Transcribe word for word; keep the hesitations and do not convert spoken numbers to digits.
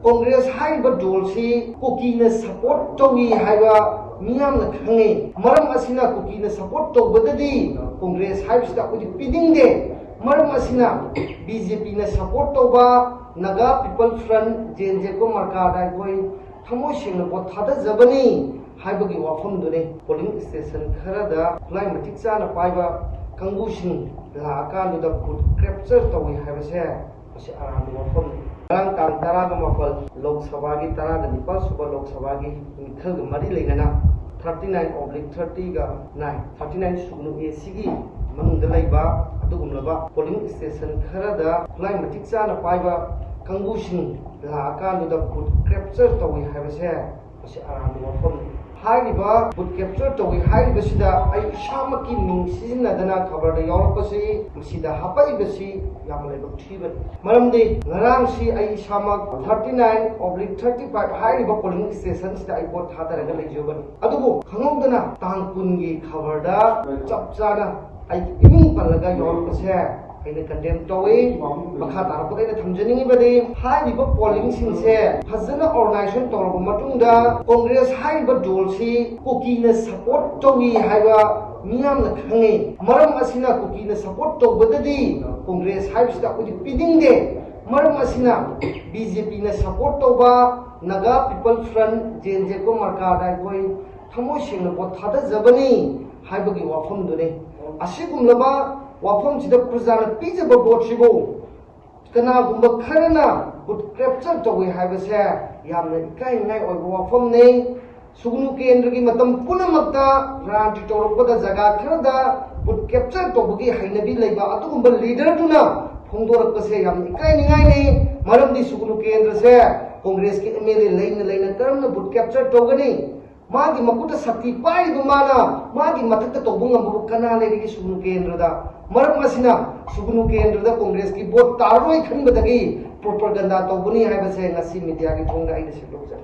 ꯀꯣꯡꯒ꯭ꯔꯦꯁ ꯍꯥꯏꯔꯤꯕ ꯗꯣꯜꯁꯤ ꯀꯨꯀꯤꯅ ꯁꯄꯣꯔꯠ ꯇꯧꯏ ꯍꯥꯏꯕ ꯃꯤꯌꯥꯝꯅ ꯈꯪꯉꯤ꯫ ꯃꯔꯝ ꯑꯁꯤꯅ ꯀꯨꯀꯤꯅ ꯁꯄꯣꯔꯠ ꯇꯧꯕꯗꯗꯤ ꯀꯣꯡꯒ꯭ꯔꯦꯁ ꯍꯥꯏꯕꯁꯤꯗ ꯑꯩꯈꯣꯏꯗꯤ ꯄꯤꯅꯤꯡꯗꯦ꯫ ꯃꯔꯝ ꯑꯁꯤꯅ ꯕꯤ ꯖꯦ ꯄꯤꯅ ꯁꯄꯣꯔꯠ ꯇꯧꯕ Naga people front, J and J ꯀꯣ ꯃꯥꯔꯀꯥꯗ ꯑꯩꯈꯣꯏ ꯊꯃꯣꯏ ꯁꯦꯡꯅ ꯚꯣꯠ ꯊꯥꯗꯖꯕꯅꯤ ꯍꯥꯏꯕꯒꯤ ꯋꯥꯐꯝꯗꯨꯅꯤ꯫ ꯄꯣꯂꯤꯡ ꯁ꯭ꯇꯦꯁꯟ ꯈꯔꯗ ꯈꯨꯠꯂꯥꯏ ꯃꯇꯤꯛ ꯆꯥꯅ ꯄꯥꯏꯕ ꯀꯥꯡꯕꯨꯁꯤꯡ ꯂꯥꯛꯑꯀꯥꯟꯗꯨꯗ ꯚꯣꯠ ꯀꯦꯞꯆꯔ ꯇꯧꯏ ꯍꯥꯏꯕꯁꯦ ꯃꯁꯤ ꯑꯔꯥꯟꯕ ꯋꯥꯐꯝꯅꯤ꯫ ꯉꯔꯥꯡ ꯇꯥꯡ ꯇꯔꯥꯒ ꯃꯥꯄꯜ ꯂꯣꯛ ꯁꯚꯥꯒꯤ ꯇꯔꯥꯒ ꯅꯤꯄꯥꯜ ꯁꯨꯕ ꯂꯣꯛ ꯁꯚꯥꯒꯤ ꯃꯤꯈꯜꯒ ꯃꯔꯤ ꯂꯩꯅꯅ ꯊꯥꯔꯇꯤ ꯅꯥꯏꯟ ꯑꯣꯕ꯭ꯂꯤꯛ ꯊꯥꯔꯇꯤꯒ ꯅꯥꯏꯟ, ꯊꯥꯔꯇꯤ ꯅꯥꯏꯟ ꯁꯨꯒꯅꯨ ꯑꯦ ꯁꯤꯒꯤ ꯃꯅꯨꯡꯗ ꯂꯩꯕ ꯑꯗꯨꯒꯨꯝꯂꯕ ꯄꯣꯂꯤꯡ ꯁ꯭ꯇꯦꯁꯟ ꯈꯔꯗ ꯈꯨꯠꯂꯥꯏ ꯃꯇꯤꯛ ꯆꯥꯅ ꯄꯥꯏꯕ ꯀꯥꯡꯕꯨꯁꯤꯡ ꯂꯥꯛꯑꯀꯥꯟꯗꯨꯗ ꯚꯣꯠ ꯀꯦꯞꯆꯔ ꯇꯧꯏ ꯍꯥꯏꯕꯁꯦ ꯃꯁꯤ ꯑꯔꯥꯟꯕ ꯋꯥꯐꯝꯅꯤ꯫ ꯍꯥꯏꯔꯤꯕ ꯚꯣꯠ ꯀꯦꯞꯆꯔ ꯇꯧꯏ ꯍꯥꯏꯔꯤꯕꯁꯤꯗ ꯑꯩ ꯏꯁꯥꯃꯛꯀꯤ ꯃꯤꯡ ꯁꯤꯖꯤꯟꯅꯗꯅ ꯈꯕꯔꯗ ꯌꯥꯎꯔꯛꯄꯁꯤ, ꯃꯁꯤꯗ ꯍꯥꯄꯛꯏꯕꯁꯤ ꯌꯥꯝꯅ ꯂꯥꯏꯕꯛ ꯊꯤꯕꯅꯤ꯫ ꯃꯔꯝꯗꯤ ꯉꯔꯥꯡꯁꯤ ꯑꯩ ꯏꯁꯥꯃꯛ thirty nine oblique thirty five ꯍꯥꯏꯔꯤꯕ ꯄꯣꯂꯤꯡ ꯁ꯭ꯇꯦꯁꯟꯁꯤꯗ ꯑꯩ ꯚꯣꯠ ꯊꯥꯗꯔꯒ ꯂꯩꯖꯕꯅꯤ꯫ ꯑꯗꯨꯕꯨ ꯈꯪꯍꯧꯗꯅ ꯇꯥꯡ ꯀꯨꯟꯒꯤ ꯈꯕꯔꯗ ꯆꯞ ꯆꯥꯅ ꯑꯩꯒꯤ ꯏꯃꯤꯡ ꯄꯜꯂꯒ ꯌꯥꯎꯔꯛꯄꯁꯦ ꯑꯩꯅ ꯀꯟꯗꯦꯝ ꯇꯧꯏ꯫ ꯃꯈꯥ ꯇꯥꯔꯛꯄꯗ ꯑꯩꯅ ꯊꯝꯖꯅꯤꯡꯉꯤꯕꯗꯤ, ꯍꯥꯏꯔꯤꯕ ꯄꯣꯂꯤꯡꯁꯤꯡꯁꯦ ꯐꯖꯅ ꯑꯣꯔꯒꯅꯥꯏꯖꯦꯁꯟ ꯇꯧꯔꯕ ꯃꯇꯨꯡꯗ ꯀꯣꯡꯒ꯭ꯔꯦꯁ ꯍꯥꯏꯔꯤꯕ ꯗꯣꯜꯁꯤ ꯀꯨꯀꯤꯅ ꯁꯄꯣꯔꯠ ꯇꯧꯏ ꯍꯥꯏꯕ ꯃꯤꯌꯥꯝꯅ ꯈꯪꯉꯤ꯫ ꯃꯔꯝ ꯑꯁꯤꯅ ꯀꯨꯀꯤꯅ ꯁꯄꯣꯔꯠ ꯇꯧꯕꯗꯗꯤ ꯀꯣꯡꯒ꯭ꯔꯦꯁ ꯍꯥꯏꯕꯁꯤꯗ ꯑꯩꯈꯣꯏꯗꯤ ꯄꯤꯅꯤꯡꯗꯦ꯫ ꯃꯔꯝ ꯑꯁꯤꯅ ꯕꯤ ꯖꯦ ꯄꯤꯅ ꯁꯄꯣꯔꯠ ꯇꯧꯕ Naga people front, J and J ꯀꯣ ꯃꯥꯔꯀꯥꯗ ꯑꯩꯈꯣꯏ ꯊꯃꯣꯏ ꯁꯦꯡꯅ ꯚꯣꯠ ꯊꯥꯗꯖꯕꯅꯤ ꯍꯥꯏꯕꯒꯤ ꯋꯥꯐꯝꯗꯨꯅꯤ꯫ ꯑꯁꯤꯒꯨꯝꯂꯕ ꯋꯥꯐꯝꯁꯤꯗ ꯄ꯭ꯔꯖꯥꯅ ꯄꯤꯖꯕ ꯚꯣꯠꯁꯤꯕꯨ ꯀꯅꯥꯒꯨꯝꯕ ꯈꯔꯅ ꯚꯣꯠ ꯀꯦꯞꯆꯔ ꯇꯧꯏ ꯍꯥꯏꯕꯁꯦ ꯌꯥꯝꯅ ꯏꯀꯥꯏꯅꯤꯡꯉꯥꯏ ꯑꯣꯏꯕ ꯋꯥꯐꯝꯅꯤ꯫ ꯁꯨꯒꯅꯨ ꯀꯦꯟꯗ꯭ꯔꯒꯤ ꯃꯇꯝ ꯄꯨꯝꯅꯃꯛꯇ ꯔꯥꯖꯅꯤꯇꯤ ꯇꯧꯔꯛꯄꯗ ꯖꯒꯥ ꯈꯔꯗ ꯚꯣꯠ ꯀꯦꯞꯆꯔ ꯇꯧꯕꯒꯤ ꯍꯩꯅꯕꯤ ꯂꯩꯕ ꯑꯗꯨꯒꯨꯝꯕ ꯂꯤꯗꯔꯗꯨꯅ ꯐꯣꯡꯗꯣꯔꯛꯄꯁꯦ ꯌꯥꯝꯅ ꯏꯀꯥꯏꯅꯤꯡꯉꯥꯏꯅꯤ꯫ ꯃꯔꯝꯗꯤ ꯁꯨꯒꯅꯨ ꯀꯦꯟꯗ꯭ꯔꯁꯦ ꯀꯣꯡꯒ꯭ꯔꯦꯁꯀꯤ ꯑꯦꯝ ꯑꯦꯜ ꯑꯦ ꯂꯩꯅ ꯂꯩꯅ ꯀꯔꯝꯅ ꯚꯣꯠ ꯀꯦꯞꯆꯔ ꯇꯧꯒꯅꯤ? ꯃꯥꯒꯤ ꯃꯈꯨꯠꯇ ꯁꯛꯇꯤ ꯄꯥꯏꯔꯤꯕ ꯃꯥꯅ ꯃꯥꯒꯤ ꯃꯊꯛꯇ ꯇꯧꯕ ꯉꯝꯕꯕꯨ ꯀꯅꯥ ꯂꯩꯔꯤꯒꯦ ꯁꯨꯒꯅꯨ ꯀꯦꯟꯗ꯭ꯔꯗ? ꯃꯔꯝ ꯑꯁꯤꯅ ꯁꯨꯒꯅꯨ ꯀꯦꯟꯗ꯭ꯔꯗ ꯀꯣꯡꯒ꯭ꯔꯦꯁꯀꯤ ꯚꯣꯠ ꯇꯥꯔꯔꯣꯏ ꯈꯟꯕꯗꯒꯤ ꯄ꯭ꯔꯣꯄꯒꯟꯗꯥ ꯇꯧꯕꯅꯤ ꯍꯥꯏꯕꯁꯦ ꯉꯁꯤ ꯃꯤꯗꯤꯌꯥꯒꯤ ꯊꯣꯡꯗ ꯑꯩꯅ ꯁꯦꯡꯗꯣꯛꯆꯔꯤ꯫